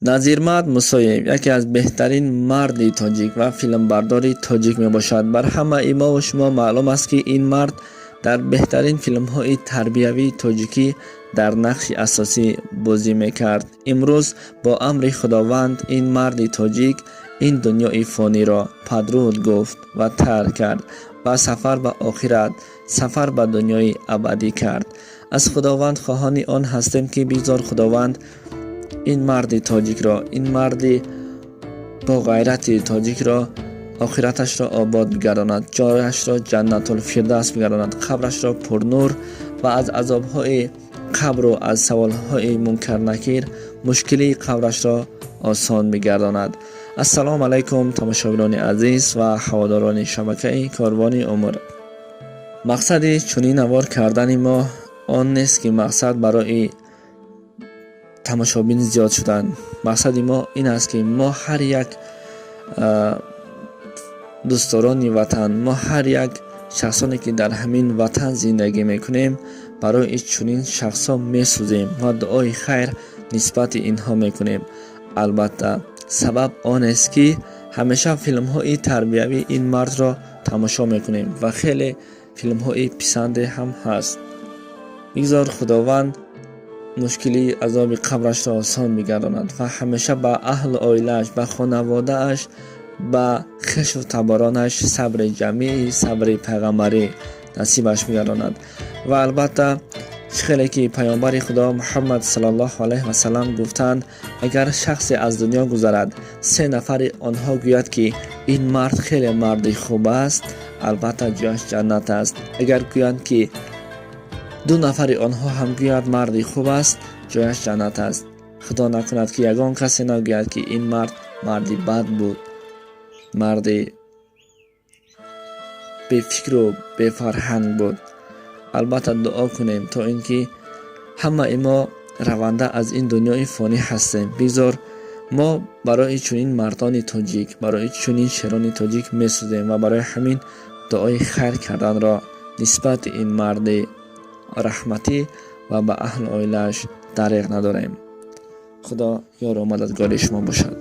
Назирмад Мусоев яке аз беҳтарин марди тоҷик ва филмбардори тоҷик мебошад. Бар ҳамаи мову шумо маълум аст, ки ин мард дар беҳтарин филмҳои тарбиявии тоҷикӣ дар нақши асосӣ бозӣ мекард. Имрӯз бо амри Худованд ин марди тоҷик ин дунёи фониро падруд гуфт ва тарк кард ва сафар ба охират, сафар ба дунёи абадӣ кард. Аз Худованд хоҳони он ҳастем, ки бигзор Худованд ин марди тоҷикро, ин марди боғайрати тоҷикро охираташро обод бигардонад, ҷояшро Ҷаннатулфирдавс бигардонад, қабрашро пурнур ва аз азобҳои қабру аз саволҳои Мункар Накир мушкилии қабрашро осон бигардонад. Ассалому алайкум, тамошобинони азиз ва ҳаводорони шабакаи Корвони умр. Мақсади чунин навор кардани мо он нест, ки мақсад барои тамошобин зиёд шудан. Мақсади мо ин аст, ки мо ҳар як дӯстдорони ватан, мо ҳар як шахсоне, ки дар ҳамин ватан зиндагӣ мекунем, барои чунин шахсҳо месӯзем ва дуои хайр нисбати инҳо мекунем. Албатта, сабаб он аст, ки ҳамеша филмҳои тарбиявии ин мардро тамошо мекунем ва хеле филмҳои писанде ҳам ҳаст. Бигзор Худованд мушкилии азоби қабрашро осон бигардонад ва ҳамеша ба аҳлу оилааш, ба хонаводааш, ба хешу таборонаш сабри ҷамил, сабри пайғамбарӣ насибаш бигардонад. Ва албатта, чӣ хеле ки Паёмбари Худо Муҳаммад саллаллоҳу алайҳи васаллам гуфтанд: агар шахсе аз дунё гузарад, се нафари онҳо гӯяд, ки ин мард хеле марди хуб аст, албатта, ҷояш ҷаннат аст. Агар гӯянд, ки ду нафари онҳо ҳам гӯяд, марди хуб аст, ҷояш ҷаннат аст. Худо накунад, ки ягон касе нагӯяд, ки ин мард марди бад буд, марди бефикру бефарҳанг буд. Албатта, дуо кунем, то ин ки ҳамаи мо раванда аз ин дунёи фонӣ ҳастем. Бигзор мо барои чунин мардони тоҷик, барои чунин шерони тоҷик месӯзем ва барои ҳамин дуои хайр карданро нисбати ин марди раҳматӣ ва ба аҳлу оилааш дареғ надорем. Худо ёру мададгори шумо бошад.